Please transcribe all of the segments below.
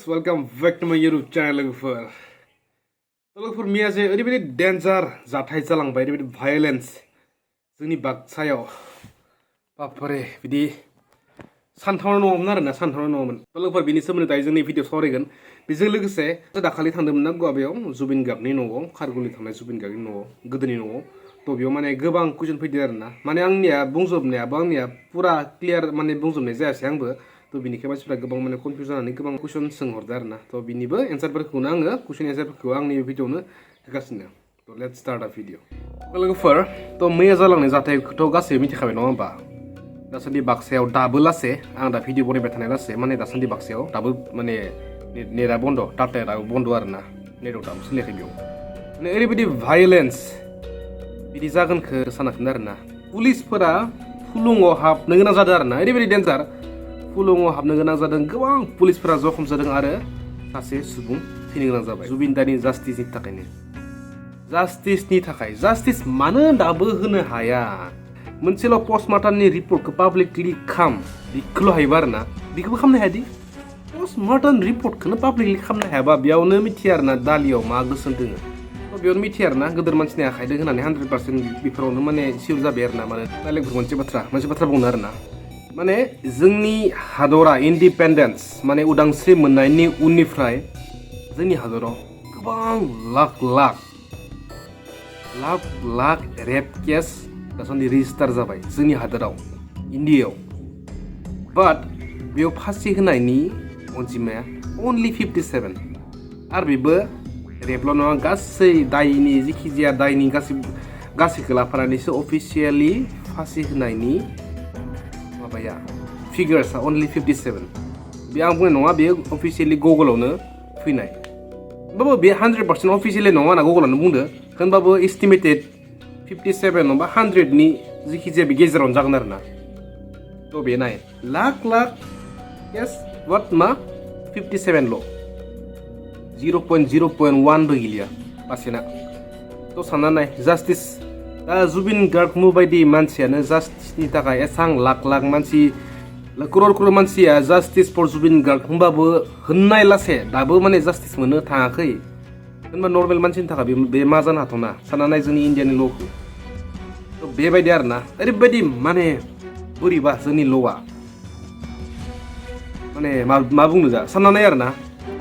viewers, welcome back to my YouTube channel. लोगोफोर मिया जे ओरैबायदि डेन्जार जाथाय जालांबाय ओरैबायदि भायलेन्स जोंनि बाक्सायाव बापरे बिदि सानथावना नङामोन आरोना सानथावना नङामोन लोगोफोर बिनि सोमोन्दै दायो जोंनि भिडिअ सावरायगोन बेजों लोगोसे दाखालि थांदोंमोन ना गुवाहाटीयाव जुबिन गार्गनि न'आव खारगुलि थांनाय जुबिन गार्गनि न'आव गोदोनि न'आव तो बेयाव माने गोबां कुइसन फैदों आरोना माने आंनिया बुंजोबनायाबो आंनिया पुरा क्लियार माने बुंजोबनाय जायासै आंबो तो बिनिखाय मानसिफ्रा गोबां माने कनफिउज जानानै गोबां कुइसन सोंहरदों आरोना तो बिनिबो एन्सारफोरखौनो आङो कुइसन एन्सारफोरखौ आंनि भिडिअआवनो होगासिनो तो लेट्स स्टार्ट आ भिडिअ लोगोफोर तो मैया जालांनाय जाथायखौथ' गासैबो मिथिखाबाय नङा होमबा दासान्दि बाक्सायाव दाबो लासे आं दा भिडिअ बनायबाय थानाय लासे माने दासान्दि बाक्सायाव दाबो माने नेटआ बन्द टाटाया दाबो बन्द आरोना नेटआव दाबो सोलियाखै बेयाव माने ओरैबायदि भायलेन्स बिदि जागोनखौ सानाखैमोन आरोना पुलिसफोरा फुलुङाव हाबनो गोनां जादों आरोना ओरैबायदि डेन्जार फुलुङाव हाबनो गोनां जादों गोबां पुलिसफोरा जखम जादों आरो सासे सुबुं थैनो गोनां जाबाय जुबिन दानि जास्टिसनि थाखायनो जास्टिस मानो दाबो होनो हाया मोनसेल' पस्टमार्टामनि रिपर्टखौ पाब्लिकलि खाम बेखौल' हायोबा आरोना बेखौबो खालामनो हायादि पस्टमार्टाम रिपर्टखौनो पाब्लिकलि खालामनो हायाबा बेयावनो मिथिया आरोना दालियाव मा गोसोम दोङो बेयावनो मिथिया आरोना गोदोर मानसिनि आखाइदों होनानै 100% बेफोरावनो माने सिउर जाबाय आरोना माने डाइरेक्ट मोनसे बाथ्रा बुंनो आरोना माने जोंनि हादरा इन्डिपेन्डेन्स माने उदांस्रि मोननायनि उननिफ्राय जोंनि हादराव गोबां लाख रेप केस दासान्दि रेजिस्टार जाबाय जोंनि हादराव इन्डियायाव बाट बेयाव फासि होनायनि अनजिमाया अनलि 57 आरो बेबो रेपल' नङा गासै दायनि जिखिजाया दायनि गासैखौ लाफानानैसो अफिसियेलि फासि होनायनि माबाया फिगार्सआ अनलि 57 बे आं बुंनाय नङा बेयो अफिसियेलि गुगोलावनो फैनाय होमबाबो बे 100% अफिसियेलि नङा होनना गुगोलावनो बुंदो होनबाबो एस्टिमेटेड 57 नङा 100नि जिखिजाया बे गेजेरावनो जागोन आरोना थ' बे नाय लाख केस वाट मा 57ल' 0.1बो गैलिया पार्सेन्टआ थ' सानना नाय जास्टिस दा जुबिन गार्ग बायदि मानसियानो जास्टिसनि थाखाय एसां लाख मानसि क्रर मानसिया जास्टिस फर जुबिन गार्ग होनबाबो होननाय लासे दाबो माने जास्टिस मोननो थाङाखै होनबा नर्मेल मानसिनि थाखाय बे मा जानो हाथावना सानना नाय जोंनि इन्डियानि ल'खौ थ' बेबायदि आरोना ओरैबायदि माने बोरैबा जोंनि ल'आ माने मा बुंनो जा सानना नाय आरोना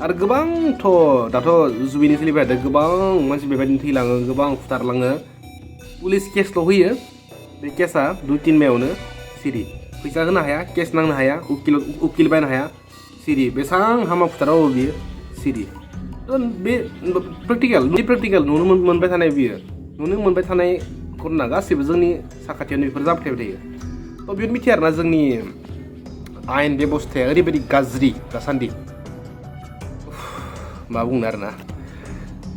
आरो गोबांथ' दाथ' जुबिनि सोलिबाय थादों गोबां मानसि बेबायदिनो थैलाङो गोबां फुथारलाङो पुलिस केसल' होयो बे केसा 2-3 मायावनो सिरि फैसा होनो हाया केस नांनो हाया उकिल बायनो हाया सिरि बेसां हामा फुथाराव बियो सिरि बे प्रेक्टिकेल नुनो मोनबाय थानाय बियो नुनो मोनबाय थानाय घटना गासैबो जोंनि साखाथियावनो बेफोर जाबाय थायो थ' बेयाव मिथिया आरोना जोंनि आयेन बेबस्थाया ओरैबायदि गाज्रि दासान्दि मा बुंनो आरोना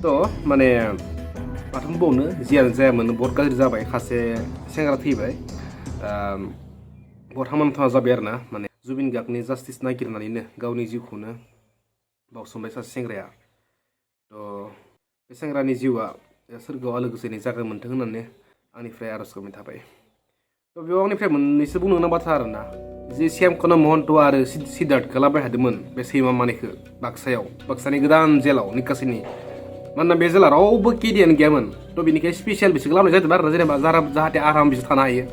थ' माने माथो बुंबावनो जियानो जायामोन बहुत गाज्रि जाबाय सासे सेंग्रा थैबाय बहुत हामा जाबाय आरोना माने जुबिन गार्गनि जास्टिस नागिरनानैनो गावनि जिउखौनो बावसोमबाय सासे सेंग्राया थ' बे सेंग्रानि जिउआ सोरगोआव आलो गोजोनै जागोन मोन्थों होननानै आंनिफ्राय आर'ज गाबनाय थाबाय थ' बेयाव आंनिफ्राय मोननैसो बुंनो गोनां बाथ्रा आरोना जे श्यामकना महन्त आरो सिद्धार्थखौ लाबाय थादोंमोन बे सैमा मानैखौ बाक्सानि गोदान जेलाव निकासिनि मानोना बे जेला रावबो केदियानो गैयामोन थ' बेनिखाय स्पेसियेल बिसोरखौ लाबोनाय जादों आरोना जेनेबा जाहाथे आराम बिसोर थानो हायो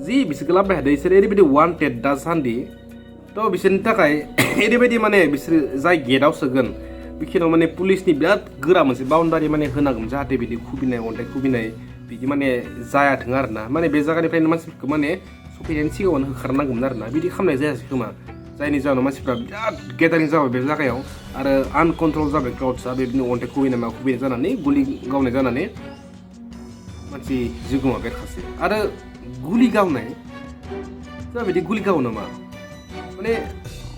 जि बिसोरखौ लाबोबाय थादों बिसोर ओरैबायदि वान्टेड दासान्दि थ' बिसोरनि थाखाय ओरैबायदि माने बिसोर जाय गेटआव सोगोन बेखिनियाव माने पुलिसनि बिराद गोरा मोनसे बाउन्डारि माने होनांगोन जाहाथे बिदि अन्थाइ खुबिनाय बिदि माने जायाथों आरोना माने बे जायगानिफ्रायनो मानसिफोरखौ माने सफैनायनि सिगाङावनो होखारनांगौमोन आरोना बिदि खालामनाय जायासै खोमा जायनि जाहोनाव मानसिफ्रा बिराद गेदारिं जाबाय बे जायगायाव आरो आनकन्ट्रल जाबाय क्राउडसा बेबायदिनो अन्थाइ खुबैनाय जानानै गुलि गावनाय जानानै मानसि जिउ गोमाबाय खासे आरो गुलि गावनाय जाबायदि गुलि गावो नामा माने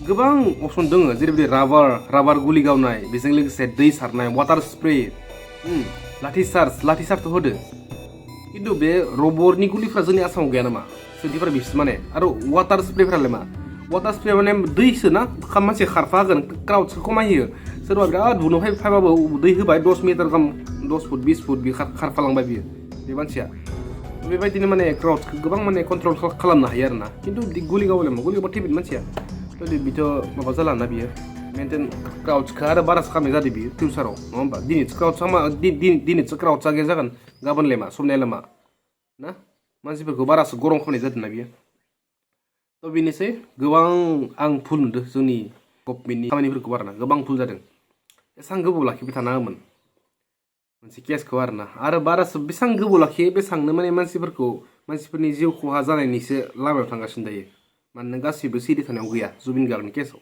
गोबां अपसन दङ जेरैबायदि राबार गुलि गावनाय बेजों लोगोसे दै सारनाय वाटार स्प्रे लाठि चार्ज होदो खिन्थु बे रबरनि गुलिफ्रा जोंनि आसामाव गैया नामा सोरथिफ्रा बिसोर माने आरो वाटार स्प्रेफ्रालाय मा वाटार स्प्रे माने दैसो ना मानसि खारफा होगोन क्राउडसो खमायो सोरबा बिराद बुनो फायबाबो दै होबाय 10 मिटार गाहाम 10 फुट 20 फुट बे खारफालांबाय बियो बे मानसिया बेबायदिनो माने क्राउडसखौ गोबां माने कन्ट्रल खालामनो हायो आरोना खिन्थु बिदि गुलि गावलाय मा गुलि गावबा थैबाय मानसिया थ' बिथ' माबा जाला ना बियो मेनटेन क्राउड्सखौ आरो बारासो खालामनाय जादों बियो फिउचाराव नङा होमबा दिनैसो क्राउड्सआ मा दिनैसो क्राउड्सआ गैया जागोन गाबोनलाय मा समनियालाय मा ना मानसिफोरखौ बारासो गरम खालामनाय जादों ना बियो थ' बेनोसै गोबां आं भुल नुदों जोंनि गभर्नमेन्टनि खामानिफोरखौ आरोना गोबां भुल जादों एसेबां गोबाव लाखिबाय थानाङामोन मोनसे केसखौ आरोना आरो बारासो बेसेबां गोबाव लाखियो बेसेबांनो माने मानसिफोरनि जिउ खहा जानायनिसो लामायाव थांगासिनो दायो मानोना गासैबो सिरि थानायाव गैया जुबिन गार्गनि केसाव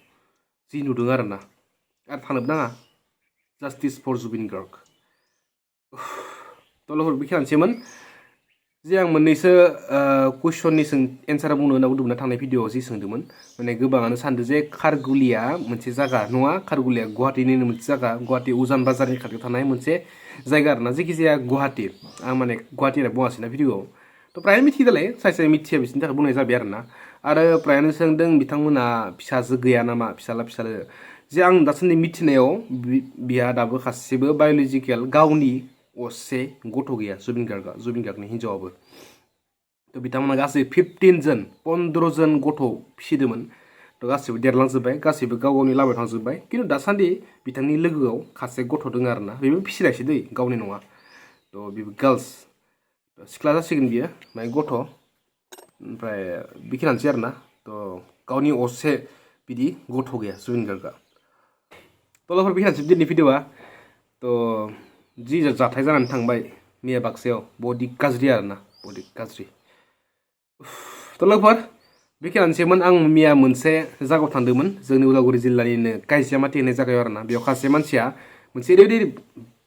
जि नुदों आरोना आरो थानोबो नाङा जास्टिस फर जुबिन गार्ग तलफोर बेखिनियानोसैमोन जे आं मोननैसो कुइसननि एन्सार बुंनो होनना बुंदोंमोन थांनाय भिडिअआव जि सोंदोंमोन माने गोबाङानो सानदों जे खारगुलिया मोनसे जायगा नङा खारगुलिया गुवाहाटीनिनो मोनसे जायगा गुवाहाटी उजान बाजारनि खाथियाव थानाय मोनसे जायगा आरोना जेखिजाया गुवाहाटी आं माने गुवाहाटी होनना बुङासैना भिडिअआव थ' फ्रायानो मिथियो दालाय सायसे मिथिया बिसोरनि थाखाय बुंनाय जाबाय आरोना आरो फ्रायानो सोंदों बिथांमोना फिसाजो गैया नामा फिसाला जे आं दासान्दि मिथिनायाव बिहा दाबो गासिबो बाय'लजिकेल गावनि असे गथ' गैया जुबिन गार्गनि हिन्जावाबो थ' बिथांमोना गासै 15 जन 15 जन गथ' फिसिदोंमोन थ' गासैबो देरलांजोब्बाय गासैबो गाव गावनि लामायाव थांजोब्बाय खिन्थु दासान्दि बिथांनि लोगोआव खासे गथ' दङ आरोना बेबो फिसिनायसो दै गावनि नङा थ' बेबो गार्लस सिख्ला जासिगोन बियो माने गथ' ओमफ्राय बेखिनियानोसै आरोना थ' गावनि असे बिदि गथ' गैया जुबिन गार्गआ तलाफोर बेखिनियानोसै दिनैनि भिडिअआ थ' जि जाथाय जानानै थांबाय मैया बाक्सायाव बहुद गाज्रि आरोना बहुद गाज्रि थ' लोगोफोर बेखिनियानोसैमोन आं मैया मोनसे जायगायाव थांदोंमोन जोंनि उदालगुरि जिल्लानिनो गायसियामाटि होननाय जायगायाव आरोना बेयाव सासे मानसिया मोनसे ओरैबायदि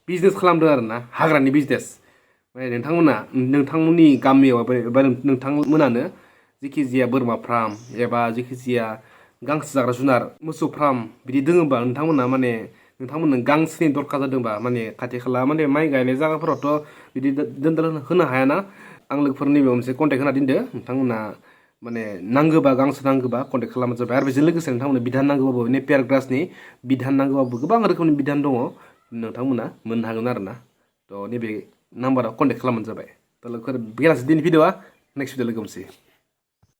बिजनेस खालामदों आरोना हाग्रानि बिजनेस माने नोंथांमोननि गामियाव एबा नोंथांमोनानो जेखिजाया बोरमा फार्म एबा जेखिजाया गांसो जाग्रा जुनार मोसौ फार्म बिदि दोङोबा नोंथांमोननो गांसोनि दरकार जादोंबा माने खाथि खाला माने माइ गायनाय जायगाफोरावथ' बिदि दोनदाल होनो हायाना आं लोगोफोरनि नैबे मोनसे कन्टेक्ट होना दोनदो नोंथांमोना माने नांगौबा गांसो नांगौबा कन्टेक्ट खालामबानो जाबाय आरो बेजों लोगोसे नोंथांमोननो बिधान नांगौबाबो नेपियार ग्रासनि बिधान नांगौबाबो गोबां रोखोमनि बिधान दङ नोंथांमोना मोननो हागोन आरोना थ' नैबे नाम्बाराव कन्टेक्ट खालामबानो जाबाय थ' लोगोफोर बेलासि दिननि भिडिअआ नेक्स्ट भिडिअ लोगो मोनसै